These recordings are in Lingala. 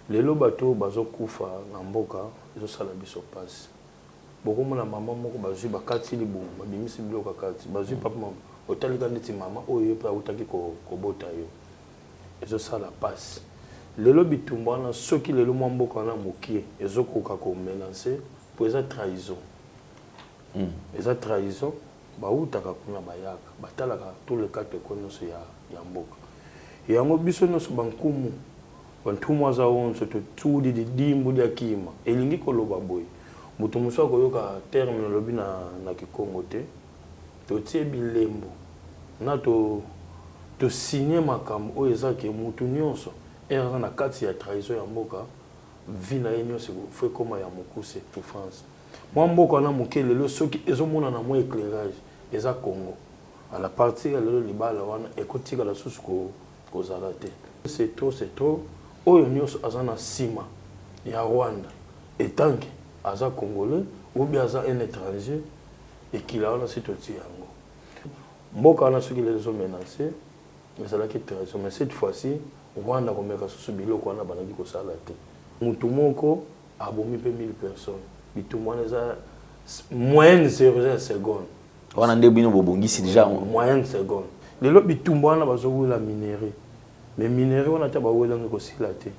Lelo bato oyo bazokufa na mboka ezosala biso mpasi. Bokomona mama moko bazwi bakati libumu, babimisi biloko ya kati, bazwi papa mama, otalika neti mama oyo ye mpe awutaki kobota yo. Ezosala mpasi. Lelo bitumba wana soki lelo mwa mboka wana mokie ezokoka ko menacer mpo eza trahison. Eza trahison, bawutaka kuna bayaka, batalaka tous les quatre coins nyonso ya mboka. Yango biso nyonso bankumu, bantumu aza onso totudi didimbu dia kima. Elingi koloba boye, moto mosusu akoyoka terme nalobi na Kikongo te, totie bilembo na to signe makambo oyo eza ke moto nyonso ere aza na kati ya trahison ya mboka, vie na ye nyonso faut ekoma ya mokuse, souffrance. Mwa mboka wana moke lelo soki ezomonana mwa éclairage eza Congo. À partir ya lelo libala wana ekotikala susu kozala te. C'est trop, c'est trop. Oyo nyonso aza na nsima ya Rwanda etanke aza congolais ou bien aza un étranger, ekila wana si totie yango. Mboka wana soki lelo ezomenace ezalaki trahison, mais cette fois-ci Rwanda komeka susu biloko wana bandaki kosala te. Mutu moko abomi mpe 1000 personnes. Bitumba wana eza moyenne 0 ya seconde. Wana nde bino bobongisi déjà moyenne seconde. Lelo bitumba wana bazowela minerai, mais minerai wana ata bawelanga ekosila te.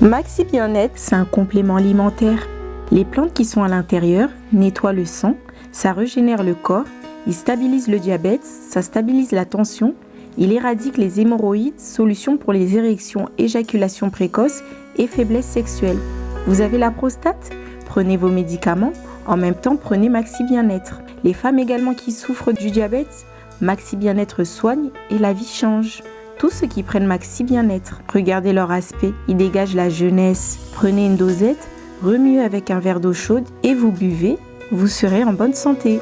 Maxi Bien-être, c'est un complément alimentaire. Les plantes qui sont à l'intérieur nettoient le sang, ça régénère le corps, il stabilise le diabète, ça stabilise la tension, il éradique les hémorroïdes, solution pour les érections, éjaculation précoce et faiblesse sexuelle. Vous avez la prostate? Prenez vos médicaments, en même temps prenez Maxi Bien-être. Les femmes également qui souffrent du diabète, Maxi Bien-être soigne et la vie change. Tous ceux qui prennent Maxi Bien-être, regardez leur aspect, ils dégagent la jeunesse. Prenez une dosette, remuez avec un verre d'eau chaude et vous buvez, vous serez en bonne santé.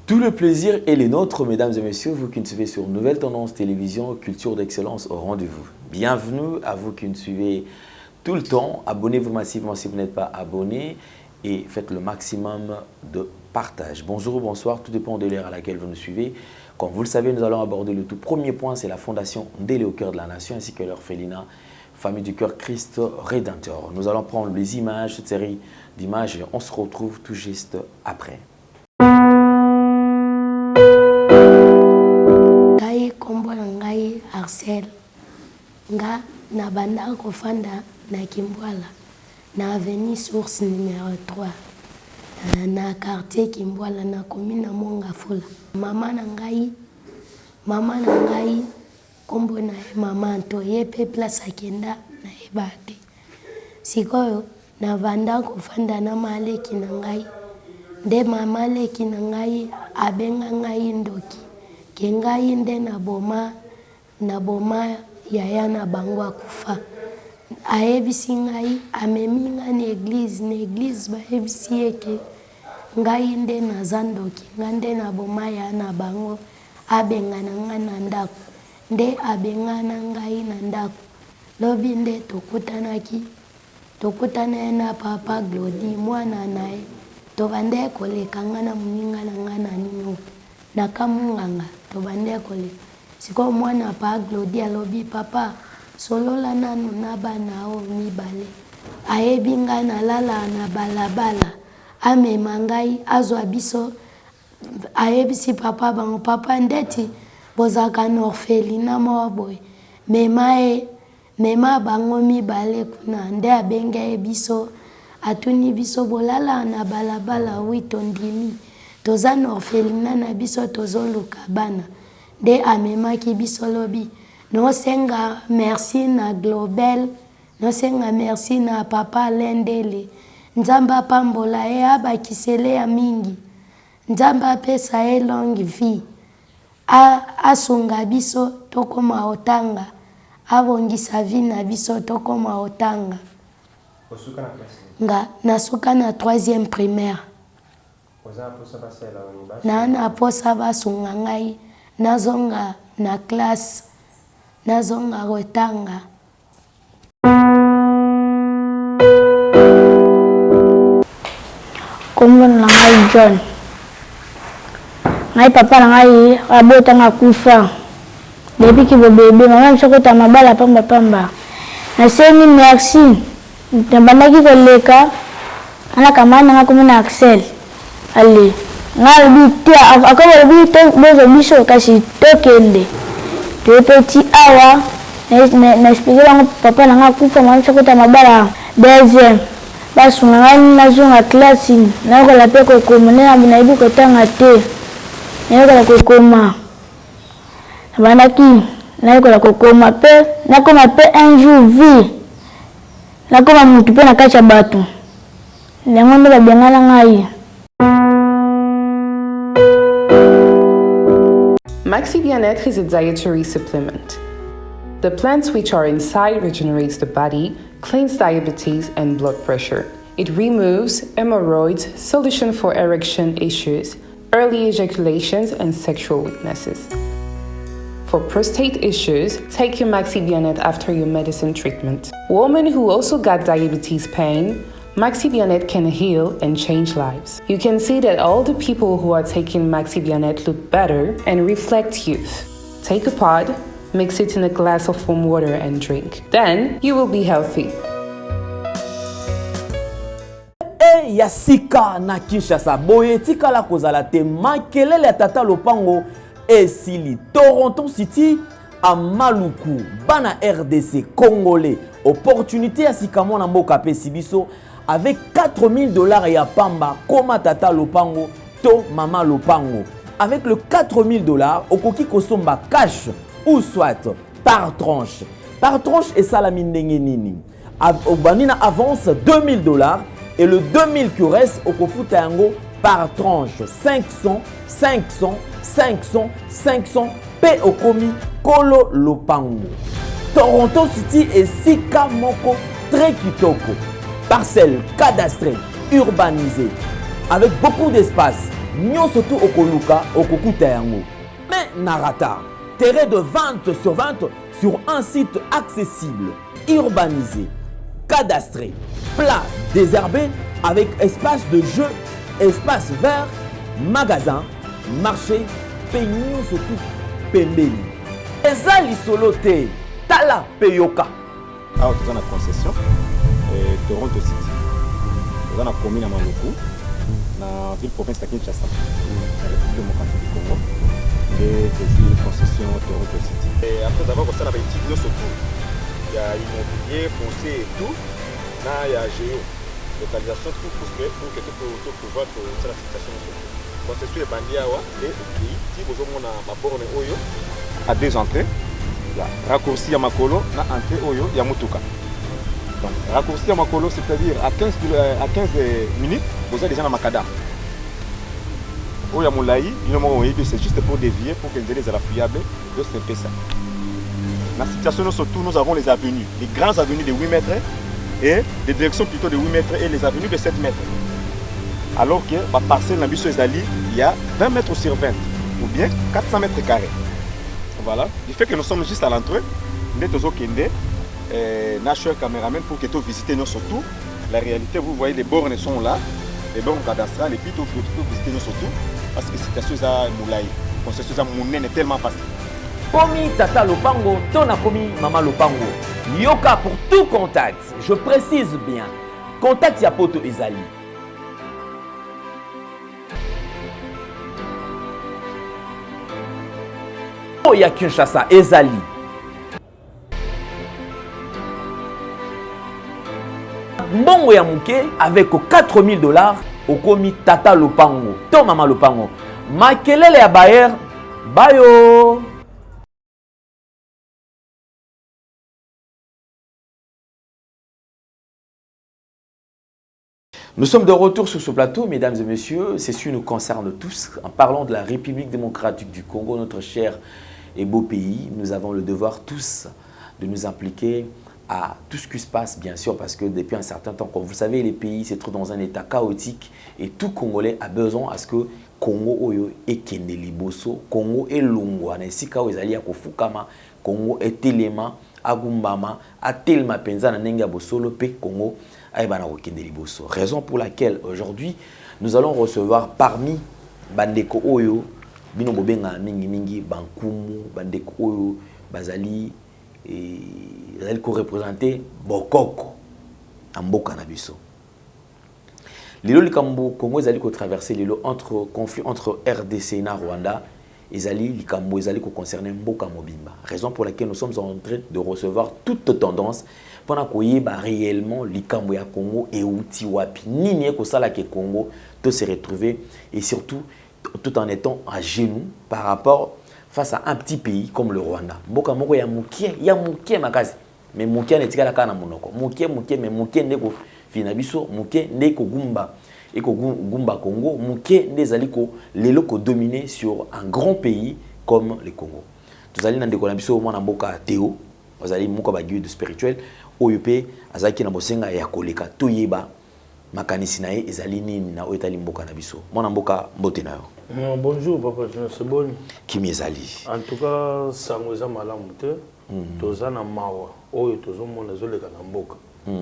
Tout le plaisir est le nôtre, mesdames et messieurs, vous qui nous suivez sur Nouvelle Tendance Télévision, Culture d'Excellence au rendez-vous. Bienvenue à vous qui nous suivez tout le temps. Abonnez-vous massivement si vous n'êtes pas abonné et faites le maximum de partage. Bonjour ou bonsoir, tout dépend de l'heure à laquelle vous nous suivez. Comme vous le savez, nous allons aborder le tout premier point, c'est la fondation Ndélé au cœur de la nation ainsi que l'orphelinat Famille du Cœur Christ Rédempteur. Nous allons prendre les images, cette série d'images, et on se retrouve tout juste après. Ngai kombo na ngai Arcel nga na banda kofanda na Kimbwala na avenue source numero 3 na quartier Kimbwala na commune na Mont-Ngafula. Mama na ngai mama na ngai Kombo na ye mama Anto ye pe place akenda nayeba te sikoyo na vanda kofanda na ma leki na ngai nde mama leki na ngai abenga ngai ndoki ke ngai nde na boma na boma yaya na bango akufa ayebisi ngai amemi ngai na eglise na eglise bayebisi ye ke ngai nde naza ndoki ngai nde na boma yaya na bango Abengana nga na ndaku nde abengana ngai na ndaku lobi nde tokutanaki tokutanaki na papa Glody mwana naye tobandaki koleka nga na moninga na nga na nini oyo na kamunganga tobandaki koleka sikoyo mwana pa Glody alobi papa solola nanu na bana oyo mibale ayebi nga nalalaka na balabala amema ngai azwa biso Ayebisi papa bango, papa ndeti bozalaka na orphelinat moko boye, mema ye, mema bango mibale kuna. Nde abengi ye biso, atuni biso bolalaka na balabala? Oui, tondimi. Toza na orphelinat na biso tozoluka bana. Nde amemaki biso lobi. Nosenga merci na Globel, nosenga merci na papa Alain Ndele. Nzambe apambola ye, abakisele ya mingi. Nzambe apesa ye longue vie. A asunga biso tokoma otanga. Abongisa vie na biso tokoma otanga. Osuka na classe nini? Nga nasuka na troisième primaire. Oza na posa basalela yo nini? Naa na posa basunga ngai nazonga na classe, nazonga kotanga. Kombo na ngai John. Ngai papa na ngai abota nga akufa depuis ki bobebe mama biso akota mabala pamba pamba. Nasengi merci nabandaki koleka na camarade na ngai kombo na Axel ale ngai alobi te akomi alobi bozwa biso kasi tokende toye mpe ti awa na explike bango papa na ngai akufa mama biso akota mabala deuxième basunga ngai nazonga classe nayekola mpe kokoma nde nayebi kotanga te nayekola kokoma nabandaki nayekola kokoma mpe nakoma mpe un jour vie Nakoma mutu pe na kati ya batu. Yango nde babengana ngai. Maxi Bien-être is a dietary supplement. The plants which are inside regenerates the body, cleans diabetes and blood pressure. It removes hemorrhoids, solution for erection issues, early ejaculations and sexual weaknesses. For prostate issues, take your Maxi Bien-être after your medicine treatment. Women who also got diabetes pain, Maxi Bien-être can heal and change lives. You can see that all the people who are taking Maxi Bien-être look better and reflect youth. Take a pod, mix it in a glass of warm water and drink. Then you will be healthy. E ya sika na Kinshasa boye etikala kozala te makelele ya tata lopango esili Toronto City a Maluku bana RDC congolais opportunité ya sika mwana mboka apesi biso avec 4000 dollars ya pamba koma tata lopango to mama lopango avec le 4000 dollars okoki kosomba cash ou soit par tranche par tranche esalami ndenge nini obandi na avance 2000 dollars et le 2000 qui reste okofuta yango par tranche 500 500 500 500 mpe okomi kolo lopango toronto city esika moko très kitoko parcelle cadastrée urbanisée avec beaucoup d'espace nyonso tu okoluka okokuta yango mais na retard terrain de 20 sur 20 sur un site accessible urbanisé, cadastré, plat, désherbé, avec espace de jeu, espace vert, magasin, marché, mpe nyonso tu pembeni. Eza lisolo te, tala mpe yoka. Awa toza na concession eh, Toronto City. Toza na commune ya Maluku na ville province ya Kinshasa na République démocratique du Congo nde tozwi concession Toronto City. Et après avoir kosala ba études nyonso tout ya immobilier, foncier et tout na ya géo localisation tout pour que pour que to pouvoir kosala fixation nyonso tout. Concession ebandi awa nde ekei ti bozomona ba borne oyo à deux entrées ya raccourci ya makolo na entrée oyo ya mutuka. Donc raccourci ya makolo c'est-à-dire à 15 à 15 minutes boza déjà na macadam. Oyo ya molayi bino moko boyebi c'est juste pour dévier pour que nzela ezala fiable donc c'est un peu ça. Na situation nyonso tout nous avons les avenues, les grands avenues de 8 mètres et des directions plutôt de 8 mètres et les avenues de 7 mètres. Alors que ba parcelle na biso ezali ya 20 mètres sur 20 ou bien 400 mètres carrés. Voilà, du fait que nous sommes juste à l'entrée, nde tozokende eh, na cher cameraman pour que to visiter nyonso tout. La réalité, vous voyez les bornes sont là, les bornes cadastrales et puis to, to, to visiter nyonso tout parce que situation eza molai, concession eza monene tellement vaste. Komi tata lopango to nakomi mama lopango yoka pour tout contact je précise bien contact ya poto ezali oyo ya Kinshasa ezali mbongo ya moke avec 4000 dollars okomi tata lopango to mama lopango makelele ya bayer bayo. Nous sommes de retour sur ce plateau, mesdames et messieurs. Ceci nous concerne tous. En parlant de la République démocratique du Congo, notre cher et beau pays, nous avons le devoir tous de nous impliquer à tout ce qui se passe, bien sûr, parce que depuis un certain temps, comme vous le savez, les pays se trouvent dans un état chaotique et tout Congolais a besoin à ce que Congo oyo ekende liboso, Congo elongwa na esika oyo ezali ya kofukama, Congo etelema, agumbama, atelema penza na ndenge ya bosolo pe Congo ayeba na kokende liboso. Raison pour laquelle aujourd'hui nous allons recevoir parmi bandeko oyo bino bobenga mingi mingi bankumu, bandeko oyo bazali bazali ko représenter bokoko na mboka na biso. Lelo likambo Congo ezali ko traverser lelo entre conflit entre RDC na Rwanda ezali likambo ezali ko concerner mboka mobimba. Raison pour laquelle nous sommes en train de recevoir toute tendance pona koyeba réellement likambo ya Congo euti wapi, nini ekosala ke Congo to se retrouver et surtout tout en étant à genoux par rapport face à un petit pays comme le Rwanda. Mboka moko ya mokie, ya mokie makasi. Mais mokie na etikala kaka na monoko. Mokie, mokie, mais mokie nde ko fina biso, mokie nde ko gumba et ko gumba Congo, mokie nde ezali ko lelo ko dominer sur un grand pays comme le Congo. Tozali na ndeko na biso mwana mboka Théo, azali moko ba guide spirituel oyo pe azalaki na bosenga ya koleka toyeba makanisi na ye ezali nini na oyo etali mboka na biso. Mwana mboka, mbote na yo. Non, bonjour papa, c'est bon. Kimi ezali. En tout cas, sango eza malamu te. Toza na mawa oyo tozomona ezoleka na mboka.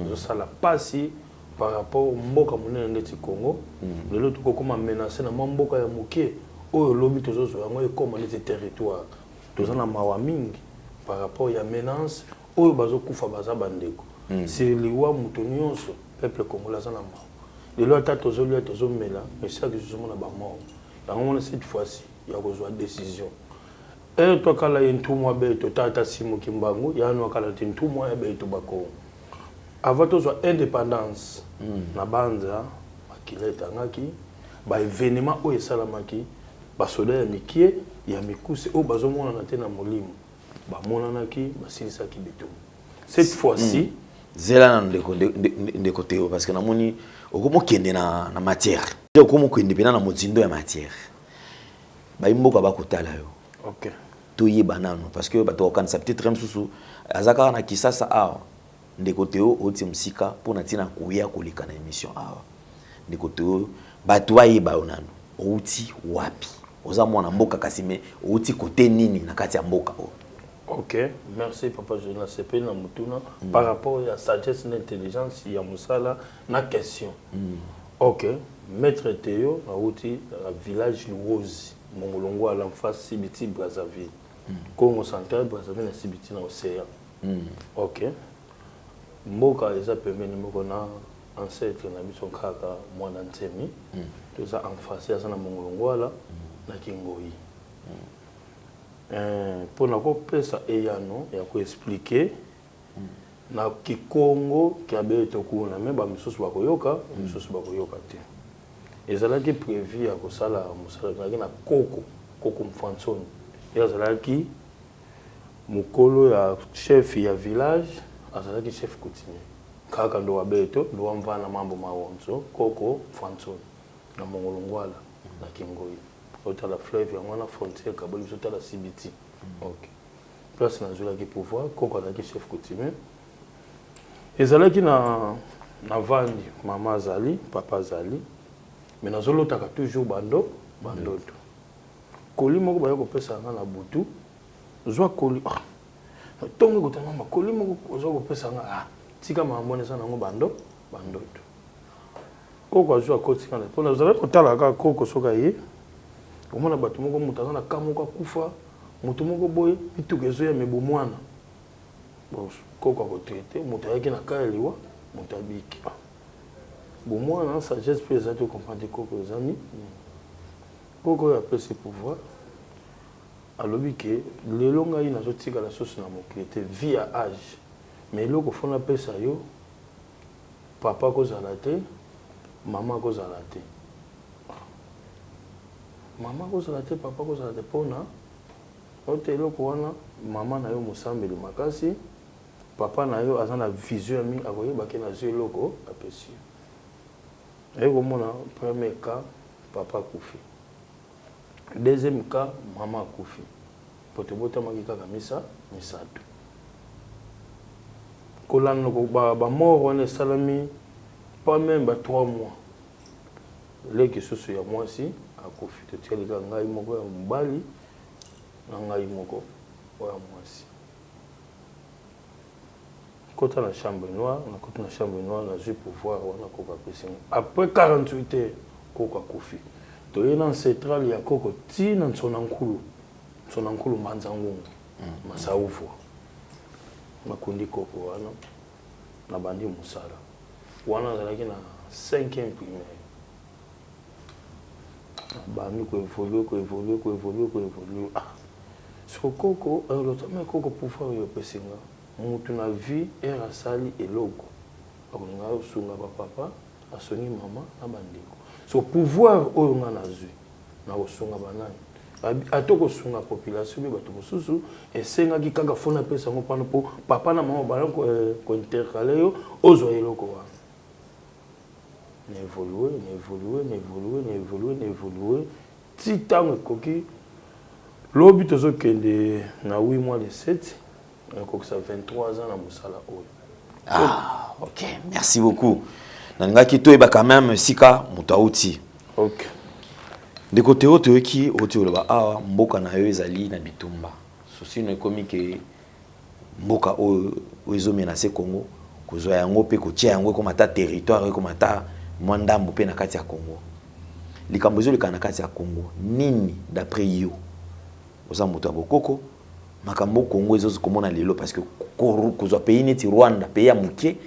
Ezosala pasi par rapport mboka monene ndeti Congo. Lelo tokokoma menacé na mwa mboka ya moke oyo lobi tozozwa yango ekoma neti territoire. Toza na mawa mingi par rapport ya menace oyo bazokufa baza bandeko. C'est liwa moto nyonso peuple congolais aza na mawa. Lelo ata tozolia tozomela, mais chaque jour tozomona ba mort. Yango mona cette fois-ci ya kozwa décision. Eh twakala ye ntumwa beto tata Simon Kimbangu yanu akala ti ntumwa ya beto bakongo. Avant tozwa indépendance na banza makila etangaki ba événement oyo esalamaki basoda ya mikie ya mikuse oyo bazomonana te na molimo bamonanaki basilisaki bitumba. Cette fois-ci Zela na ndeko ndeko Théo parce que namoni okomokende na na matière. Okomokende pena na mozindo ya matière. Bayimboka bakotala yo. OK. Toyeba nano parce que bato bakanisa peut-être mosusu aza kaka na Kisasa awa. Ndeko Théo oti mosika mpona ntina koya koleka na émission awa. Ndeko Théo bato bayeba yo nano outi wapi? Oza mwana mboka kasi me outi kote nini na kati ya mboka oyo? Ok, merci papa Jonas sepeli na mutuna par rapport ya sagesse na intelligence ya mosala na question. Ok, maître Théo nauti na village Luozi, Mongolongwala, en face Sibiti Brazzaville. Congo central Brazzaville na Sibiti na océan. Ok. Mboka eza pembeni moko na ancêtre na biso Nkaka Mwana Nsemi. Toza en face, aza na Mongolongwala na Kingoyi. Mpona kopesa eyano ya koexpliquer na kikongo kia beto kuna, me bamisusu bakoyoka, misusu bakoyoka te. Ezalaki prévu ya kosala mosala. Ezalaki na koko, koko Mfansoni. Ye azalaki mokolo ya chef ya village, azalaki chef coutumier kaka ndo wa beto ndo wa mvana mambo mawonso. Koko Mfansoni na Mongolongwala na Kingoyi, otala fleuve yango wana, frontière kaboli biso, otala CBT. Ok, place nazwelaki pouvoir, koko azalaki chef coutumier. Ezalaki na vandi, mama azali, papa azali, mais nazolotaka toujours bando bandoto. Koli moko baya kopesa nga na butu, zwa koli. Ah, ntongo ekota, mama, koli moko ozwa kopesa nga. Ah, tika makambo wana, eza nango bando bandoto. Koko azwi, akoti nga mpo nazalaki kotala kaka koko. Soki aye omona bato moko, moto aza na ka moko akufa, moto moko boye, mituka ezoya me bomwana. Bon, koko akotraiter moto ayaki na ka ya liwa, moto abiki. Ah, bomwana, sagesse mpe eza te, comprendre koko eza nini. Koko oyo apesi pouvoir, alobi ke lelo ngai nazotikala susu na mokili te, vie ya age, mais eloko fo napesa yo, papa kozala te, mama kozala te, mama kozala te, papa kozala te, mpona ote eloko wana. Mama na yo mosambeli makasi, papa na yo aza na vision ya mingi, akoyeba ke nazwi eloko apesi yo. Aye komona premier cas, papa akufi, deuxième cas, mama akufi, po tobotamaki kaka misa misato. Kolanda bamort wana esalami pas même ba 3 mois, leki susu ya mwasi akufi. Totikali kaka ngai moko ya mobali na ngai moko oyo ya mwasi. Kota na chambre noire, nakoti na chambre noire, nazwi pouvoir wana koko apesi nga. Après 48 heures, koko akufi. Toye na ancestral ya koko ti na Nsona Nkulu, Nsona Nkulu, Mbanza Ngungu, Masauvwa. Nakundi koko wana, nabandi mosala wana. Azalaki na 5e primaire. Bandi koévoluer, koévoluer, koévoluer, koévoluer. Ah, siko koko alotama, koko, pouvoir oyo opesi nga, mutu na vie ere asali eloko, akolinga osunga bapapa, asungi mama na bandeko. So pouvoir oyo nga nazwi, nakosunga banani? Ata kosunga population mpe bato mosusu, esengaki kaka fo napesa yango mpana mpo papa na mama baya kointercaler yo, ozwa eloko wana. Na évolue, na évolue, na évolue, na évolue, na évolue ti ntango ekoki. Lobi tozokende na 8 mois de 7, nakokisa 23 ans na mosala oyo. Ah, ok, merci beaucoup. Nalingaki toyeba quand même esika moto auti. Ok. Ndeko Teo, toyoki oti oloba awa mboka na yo ezali na bitumba. Sosino ekomi ke mboka oyo oyo ezomenacer Congo, kozwa yango mpe kotia yango ekoma ata territoire, ekoma ata mwa ndambo mpe na kati ya Congo. Likambo ezoleka na kati ya Congo nini? D'après yo, oza moto ya bokoko, makambo Congo ezokomona lelo, parce que kozwa pays neti Rwanda, pays ya moke,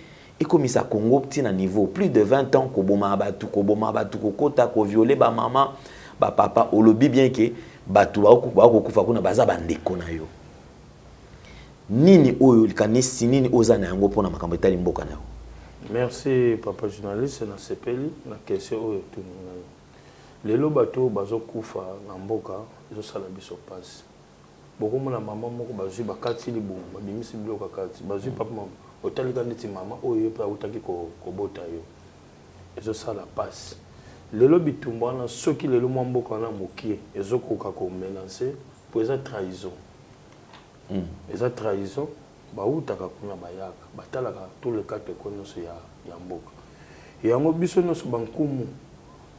ekomisa Congo ntina niveau plus de 20 ans, koboma bato, koboma bato, kokota kovioler bamama, bapapa. Olobi bien ke bato bakokufa kuna baza bandeko na yo. Nini oyo likanisi nini oza na yango mpona makambo etali mboka na yo? Merci, papa journaliste. Nasepeli na question oyo otuni ngai. Lelo bato oyo bazokufa na mboka ezosala biso mpasi. Bokomona mama moko, bazwi, bakati libumu, babimisi biloko ya kati, bazwi papa, mama, otalika neti mama oyo ye mpe autaki kobota yo. Ezosala mpasi. Lelo bitumba wana, soki lelo mwa mboka wana mokie ezokoka komenacer, mpo eza trahison, eza trahison. Bautaka kuna, bayaka, batalaka tous les quatre coins nyonso ya mboka yango. Biso nyonso bankumu,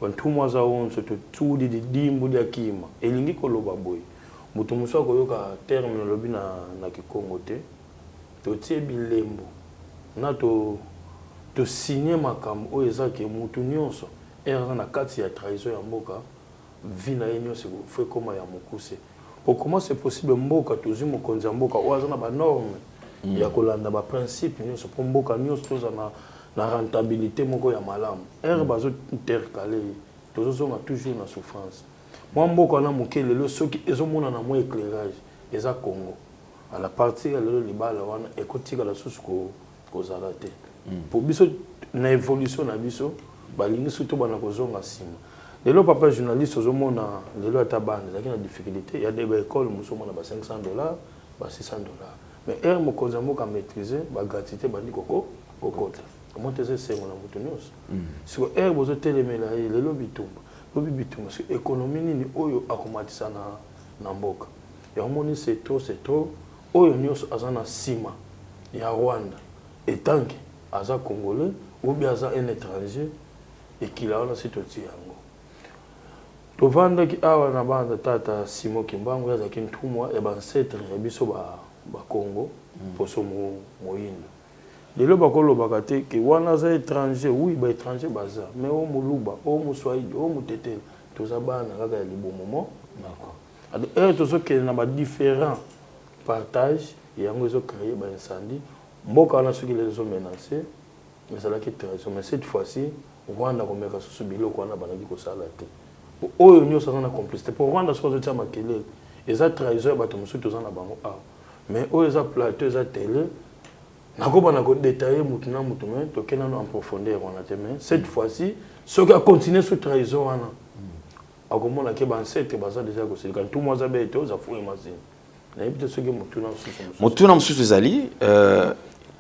bantumu aza onso, totudi didimbu dia kima. Elingi koloba boye, moto mosusu akoyoka terme nalobi na kikongo te. Totie bilembo na tosigner makambo oyo eza ke motu nyonso ere aza na kati ya trahison ya mboka, vie na ye nyonso fo ekóma ya mokuse. Po comment c'est possible, mboka tozwi mokonzi ya mboka oyo aza na banorme? Ya kolanda baprincipe nyonso mpo mboka nyonso toza na rentabilité moko ya malamu. Ere bazointercale ye, tozozonga toujours na souffrance. Mwa mboka wana moke lelo, soki ezomonana mwa éclairage, eza Congo. À partir ya lelo, libala wana ekotikala susu kozala te. Po biso na évolution na biso, balingi soki tobanda kozonga nsima. Lelo, papa journaliste, ozomona lelo ata bana ezalaki na difficulté ya de baekole mosusu, omona ba 500 $, ba 600 $, mais ere mokonzi ya mboka maîtrise bagratuité, bandi kokota, omoni te, eza esengo na moto nyonso. Siko ere bozotelemela ye lelo, bitumba, lobi bitumba, soki économie nini oyo akomatisa na mboka yango? Moni, c'est trop, c'est trop. Oyo nyonso aza na nsima ya Rwanda, etanke aza Congolais ou bien aza un étranger, ekila wana si totia yango. Tovandaki awa na banda tata Simo Kimbangu, azalaki ntumwa ya baancêtre ya biso Bakongo, poso moyindo. Lelo bakolobaka te ke wana aza étranger. Oui, baétranger baza, mais o Moluba, o Moswahili, o Motetele, toza bana kaka ya libomo moko. Ere tozokende na badifférent partage, yango ezocréer baincendie. Mboka wana soki lelo ezomenace, ezalaki trahison. Mais cette fois-ci, Rwanda komeka susu biloko wana bandaki kosala te. Po oyo nyonso aza na complicité, po Rwanda soki azotia makelele, eza trahison ya bato mosusu toza na bango awa. Mais oyo eza plateau, eza télé, nakobanda kodétailler mutu na mutu, mais tokende nano en profondeur wana te. Mais cette fois-ci, soki acontinue sous trahison wana, akomona ke baancêtre baza déjà kosilika. Ntumu aza be ete oza fuye masini. Nayebi te soki motuna mosusu. Motuna mosusu ezali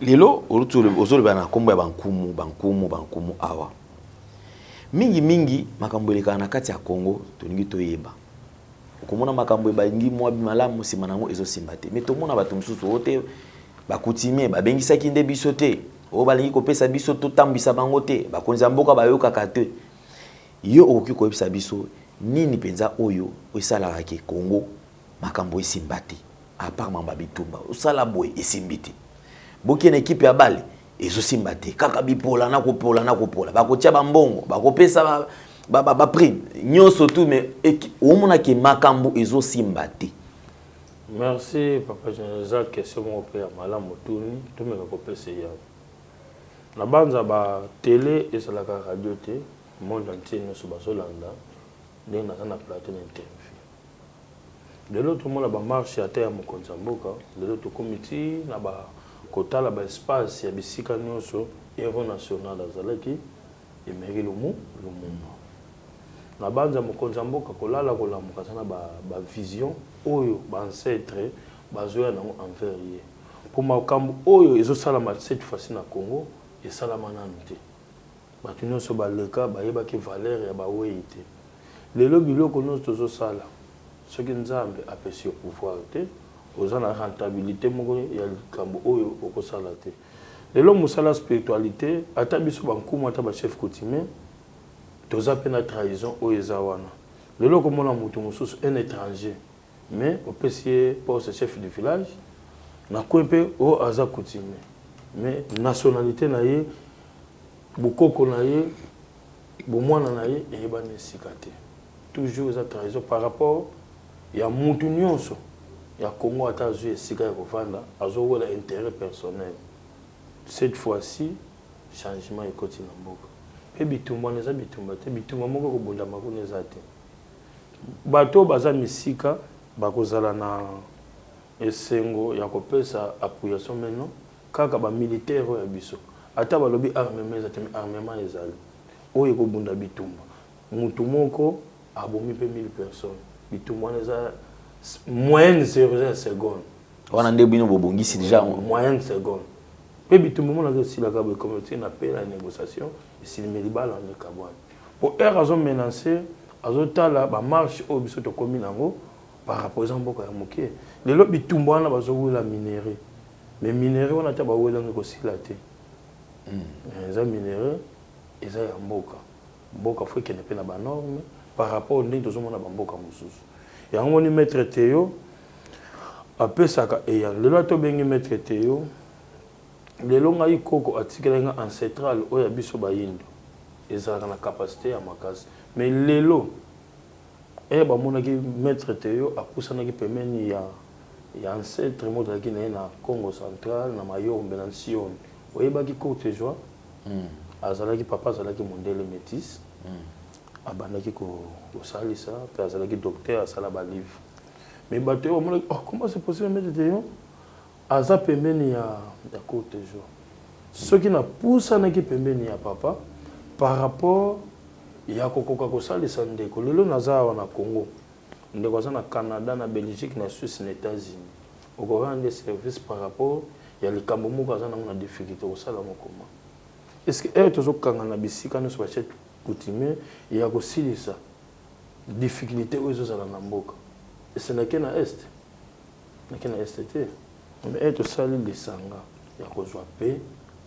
lelo ozoloba na nkombo ya bankumu, bankumu, bankumu awa mingimingi. Makambo elekaka na kati ya Congo, tolingi toyeba. Okomona makambo ebangi mwa malamu, nsima nango ezosimba te. Mais tomona bato mosusu oyo te, bacoutumier babengisaki nde biso te, oyo balingi kopesa biso totambwisa bango te, bakonzi ya mboka bayokaka te. Yo okoki koyebisa biso nini mpenza oyo esalaka ke Congo makambo esimba te? À part mambo ya bitumba, osala boye esimbi te, bokie na ekipe ya bale ezosimba te, kaka bipola na kopola na kopola, bakotia bambongo, bakopesa baprime nyonso tu, mais omonaki makambo ezosimba te. Merci, papa. Eza question moko mpe ya malamu. Tuni, tomeka kopesa ya na banza. Batele ezalaka radio te, monde entier nyonso bazolanda ndenge naza na plateau na interview. Lelo tomona bamarche ata ya mokonzi ya mboka. Lelo tokómi ti na kotala baespace ya bisika nyonso. Héros national azalaki Emery Lumumba. Na banza mokonzi ya mboka kolala kolamuka, aza na bavision oyo baancêtre bazoya nango envers ye, mpo makambo oyo ezosalama cette fois-ci na Congo esalama nanu te. Bato nyonso baleka bayebaki valeur ya bawei te. Lelo biloko nyonso tozosala, soki Nzambe apesi yo pouvoir te, oza na rentabilité moko ya likambo oyo okosala te. Lelo mosala spiritualité, ata biso bankumu, ata bachef coutumier, toza mpe na trahison oyo eza wana. Lelo okomona moto mosusu, un étranger, mais opesi ye poste chef du village na coin, mpe oyo aza coutumier, mais nationalité na ye, bokoko na ye, bomwana na ye eyebani esika te. Toujours eza trahison par rapport ya mutu nyonso ya Congo. Ata azwi esika ya kovanda, azowela intérêt personnel. Cette fois-ci, changement ekoti na mboka, mpe bitumba wana eza bitumba te. Bitumba moko ekobundama kuna eza te. Bato oyo baza misika bakozala na esengo ya kopesa appuyation meno kaka bamilitaire oyo ya biso. Ata balobi armement eza te, mais armement ezali oyo ekobunda bitumba. Mutu moko abomi mpe 1000 personnes, bitumba wana eza moyenne zéro, eza ya seconde. Wana nde bino bobongisi déjà. Moyenne seconde. Mpe bitumba omonaka esilaka boye, communauté na pe na négociation esilimi, libala wana ekabwani. Po heure azomenace, azotala bamarche oyo biso tokómi nango par rapport, eza mboka ya moke. Lelo bitumba wana bazowela minerai, mais minerai wana ata bawelanga ekosila te. Eza minerai, eza ya mboka. Mboka faut ekende mpe na banorme par rapport ndenge tozomona bamboka mosusu. Yango moni maître Teo apesaka eyano. Lelo ata obengi maître Teo, lelo ngai koko atikelaki nga ancestral oyo ya biso bayindo, ezalaka na capacité ya makasi. Mais lelo bamonaki maître Teo apusanaki pembeni ya Ya ancêtre moko tozalaki na ye na Congo central, na Mayombe, na Nsioni. Oyebaki Courte Joie? Azalaki papa, azalaki mondele métis. Abandaki kosalisa mpe azalaki docteur, asala balivre. Mais bato oyo bamonaki: "Oh, comment c'est possible? Maître Théo aza pembeni ya Courte Joie." Soki napusanaki pembeni ya papa par rapport ya kokoka kosalisa ndeko, lelo naza awa na Congo, ndeko aza na Canada, na Belgique, na Suisse, na États-Unis, okorendre service par rapport ya likambo moko aza nango na difficulté, kosala mokoma. Est ce que ere tozokanga na bisika nyonso bachef coutumier ya kosilisa difficulté oyo ezozala na mboka? Ese nake na Est, nake na Est te, mais ere tosali lisanga ya kozwa mpe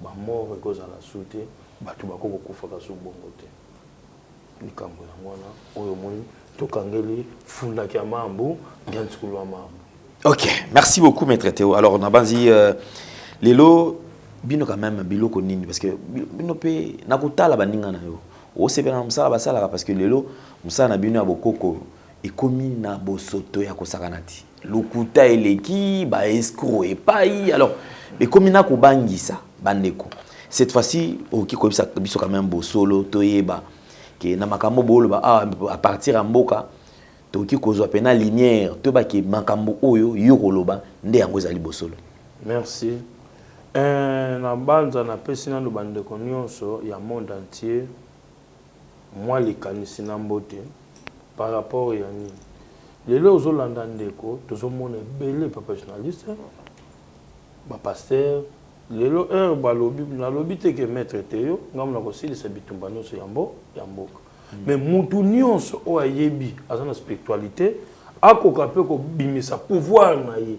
bamort, ekozala su te, bato bako kokufaka su bongo te. Likambo yango wana oyo omoni tokangeli fundaki ya mambu ngiantikulu ya mambu. Ok, merci beaucoup, Maître Théo. Alors nabanzi lelo bino quand même biloko nini? Parce que bino mpe nakotala baninga na yo, osepela na mosala basalaka, parce que lelo mosala na bino ya bokoko ekomi na bosoto ya kosakana ti lokuta eleki, baescroc epai. Alors ekomi na kobangisa bandeko. Cette fois-ci okoki koyebisa biso quand même bosolo, toyeba ke na makambo booloba awa à partir ya mboka, tokoki kozwa mpena lumière, toyebake makambo oyo yo koloba nde yango ezali bosolo. Merci. Na banza napesi nano bandeko nyonso ya monde entier mwa likanisi na mbote par rapport ya nini lelo ozolanda ndeko. Tozomona ebele, papa journaliste, bapasteur lelo heure balobi, nalobi te ke Maître te yo ngambo na kosilisa bitumba nyonso ya mboka, mais mutu nyonso oyo ayebi aza na spiritualité akoka mpe kobimisa pouvoir na ye,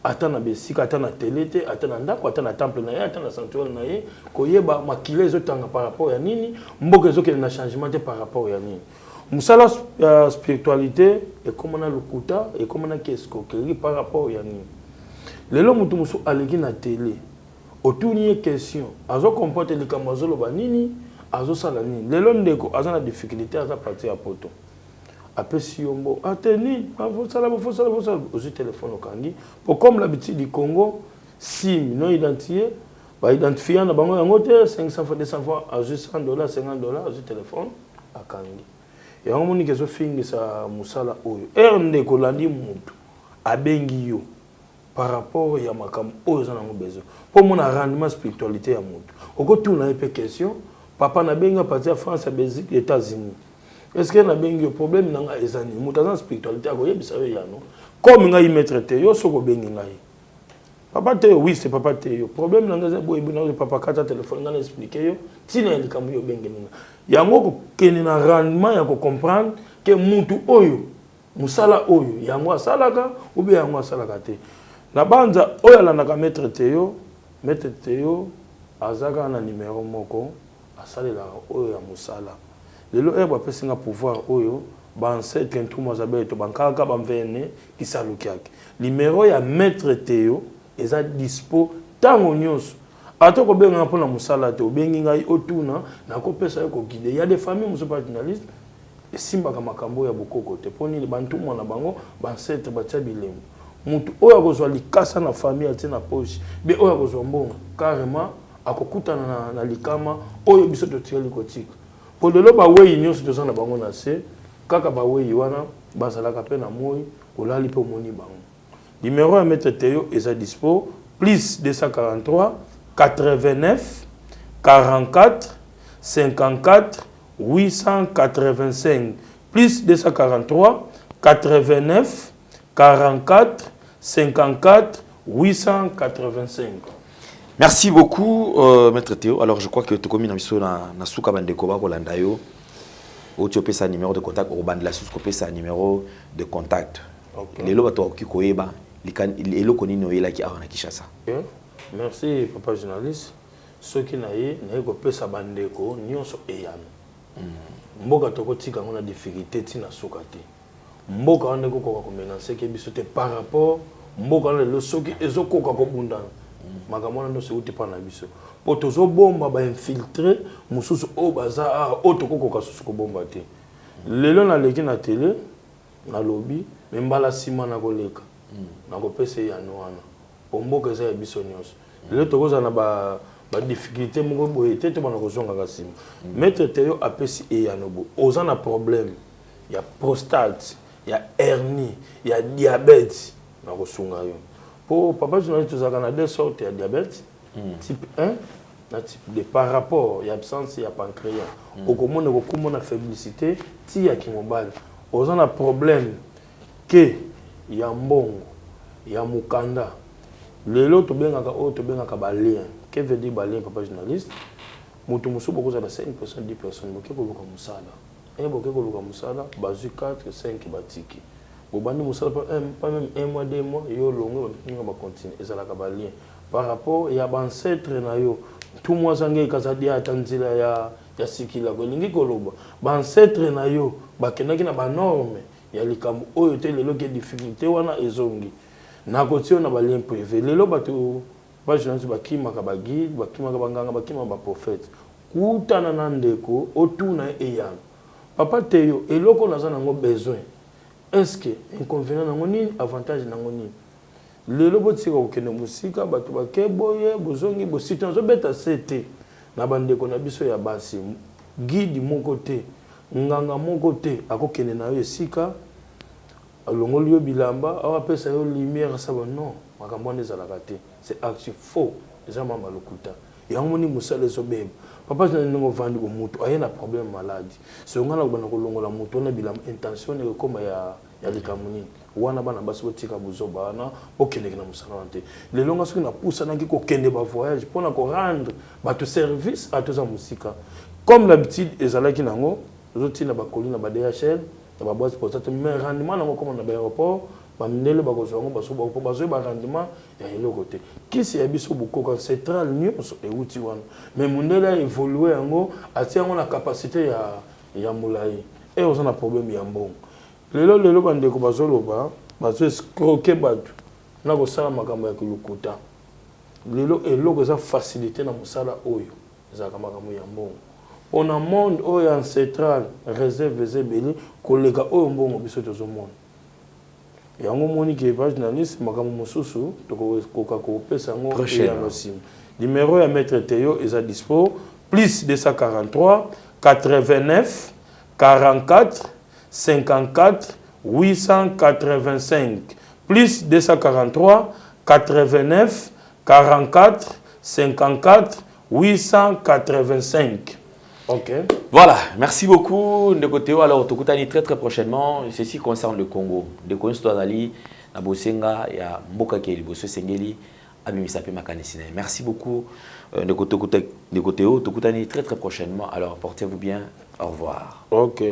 ata na besika, ata na tele te, ata na ndako, ata na temple na ye, ata na sanctuaire na ye, koyeba makila ezotanga par rapport ya nini, mboka ezokende na changement te par rapport ya nini. Mosala ya spiritualité ekóma na lokuta, ekóma na escroquerie par rapport ya nini. Lelo motu mosusu aleki na tele, otuni ye question, azocomporte likambo, azoloba nini, azosala nini. Lelo ndeko aza na difficulté, aza parti ya poto, apesi yo mbo ate nini, fosala, fosala, fosala, ozwi telefone, okangi po comme l'habitude du Congo, SIM non identifié, baidentifia na bango yango te, 500 fois, 200 fois, azwi 100 $, 50 $, azwi telefone, akangi yango. Moniki ezofingisa mosala oyo. Ere ndeko olandi motu abengi yo par rapport ya makambo oyo oza nango besoin mpo omona rendement spiritualité ya motu, okotuna ye mpe question: "Papa, nabengi à partir ya France, ya Belgique, États-Unis, est ce que nabengi yo, problème na ngai eza nini?" Moto aza na spiritualité akoyebisa yo yano. Comme ngai Maître te yo, soki obengi ngai: "Papa te yo", oui, c'est papa te yo, problème na ngai eza boye boye, papa, kata telefone, ngai na explique yo ntina ya likambo yo obengeli nga yango, kokende na rendement ya kocomprendre ke mutu oyo mosala oyo yango asalaka ou bien yango asalaka te. Na banza oyo alandaka Maître Teo, Maître Teo aza kaka na numero moko asalelaka oyo ya mosala. Lelo ere bapesi nga pouvoir oyo, baancêtre ntumu aza beto, bankaka bamvene kisalukiaki, numero ya Maître Teo eza dispo ntango nyonso. Ata kobenganga mpona mosala te, obengi ngai, otuna, nakopesa yo koguide. Ya des famille mosusu, pa journaliste, esimbaka makambo ya bokoko te. Mpo nini? Bantumwa na bango, baancêtre batia bilembo. Motu oyo akozwa likasa na famille atie na poche be, oyo akozwa mbongo carrément, akokutana na likama oyo biso totikali kotika. Mpo lelo bawei nyonso toza na bango na se, kaka bawei wana bazalaka mpe na moi, olali mpe omoni bango. Numéro ya Maître Teo eza dispo: plus 243 89 44 54 885, plus 243 89 44 54 885. Merci beaucoup, Maître Théo. Alors, je crois que tokomi na biso na suka. Bandeko bakolanda yo, oti opesa numéro de contact, okobandela susu kopesa numéro de contact. Lelo bato bakoki koyeba eloko nini oyelaki awa na Kinshasa? Okay. Merci, papa journaliste. Soki na ye naye kopesa bandeko nyonso eyano, mboka tokotika yango na difficulté ntina suka te. Mboka wana ekokoka komenaseke biso te par rapport mboka wana lelo soki ezokoka kobundana, makambo wana nyonso euti mpa na biso, mpo tozobomba bainfiltré mosusu oyo baza awa, oyo tokokoka susu kobomba te. Lelo naleki na tele, nalobi, me mbala nsima na koleka. Nakopesa eyano wana po mboka eza ya biso nyonso. Lelo tokozala na ba badifficulté moko boye te, tobanda kozongaka nsima. Maître Teo apesi eyano boye: oza na problème ya prostate, ya hernie, ya diabète, nakosunga yo. Po papa journaliste, tozalaka na deux sortes ya diabète, type 1 na type 2. Par rapport ya absence ya pancréas, okomona ekokomona faiblicité ti ya kimobali. Oza na problème ke ya mbongo, ya mokanda, lelo tobengaka oyo tobengaka balien. Que veut dire balien, papa journaliste? Moto mosusu bokozala 5 personnes, 10 personnes, boke koluka mosala, e boke koluka mosala, bazwi 4, 5, batiki. Bobandi mosala pas même un mois, 2 mois, yo longo, baninga bacontinue. Ezalaka balien par rapport ya baancêtre na yo. Ntumu azangi ekazadi ata nzela ya sikilako, elingi koloba baancêtre na yo bakendaki na banorme ya likambo oyo te. Lelo ke difficulté wana ezongi, nakotia yo na balien privé. Lelo bato bajournaliste bakimaka baguide, bakimaka banganga, bakimaka baprophète. Kutana na ndeko, otuna ye eyano: papa Teyo, eloko naza nango besoin, est ce que inconvénient nango nini, avantage nango nini? Lelo botika kokende mosika, bato bake boye, bozongi bositi. Nazobeta se te na bandeko na biso ya basi: guide moko te, nganga moko te akokende na yo esika alongoli yo bilamba, awa apesa yo lumière, asaba. Non, makambo wana ezalaka te, c'est archi faux, eza mama lokuta. Yango moni mosala ezobeba. Papa, zina ndenge ovandi bo, moto aye na problème maladi, so ngai na kobanda kolongola moto wana bilamba, intention ekokóma ya likambo nini wana? Bana basi, botika bozoba wana, bokendeke na mosala wana te. Lelo nga soki napusanaki kokende bavoyage mpona korendre bato service, ato eza mosika. Comme l'habitude ezalaki nango, tozotinda bakoli na ba DHL, na baboîte postale te, mais rendement nango koma na baaéroport, bamindele bakozwa yango, po bazoyeba rendement ya eloko te. Kisi ya biso bokoko ancestral nyonso euti wana, mais mondele aévolue yango, atia yango na capacité ya molai. E oza na problème ya mbongo lelo, lelo bandeko bazoloba, bazoescroquer bato na kosala makambo ya kilokuta. Lelo eloko eza facilité na mosala oyo ezalaka makambo ya mbongo, mpona monde oyo ancestral réserve eza ebele koleka oyo mbongo biso tozomona. Yango omoni ke ba journaliste, makambo mosusu tokokoka kopesa yango eyano nsima. Numéro ya maître Teyo eza dispo: plus 243 89 44 54 885, plus 243 89 44 54 885. Ok. Voilà, merci beaucoup ndeko Théo. Alors, tokutani très très prochainement. Ceci concerne le Congo. Ndeko nyonso azali na bosenga ya mboka ke liboso, esengeli abimisa mpe makanisi na ye. Merci beaucoup ndeko Théo. Tokutani très très prochainement. Alors, portez-vous bien. Au revoir. Ok.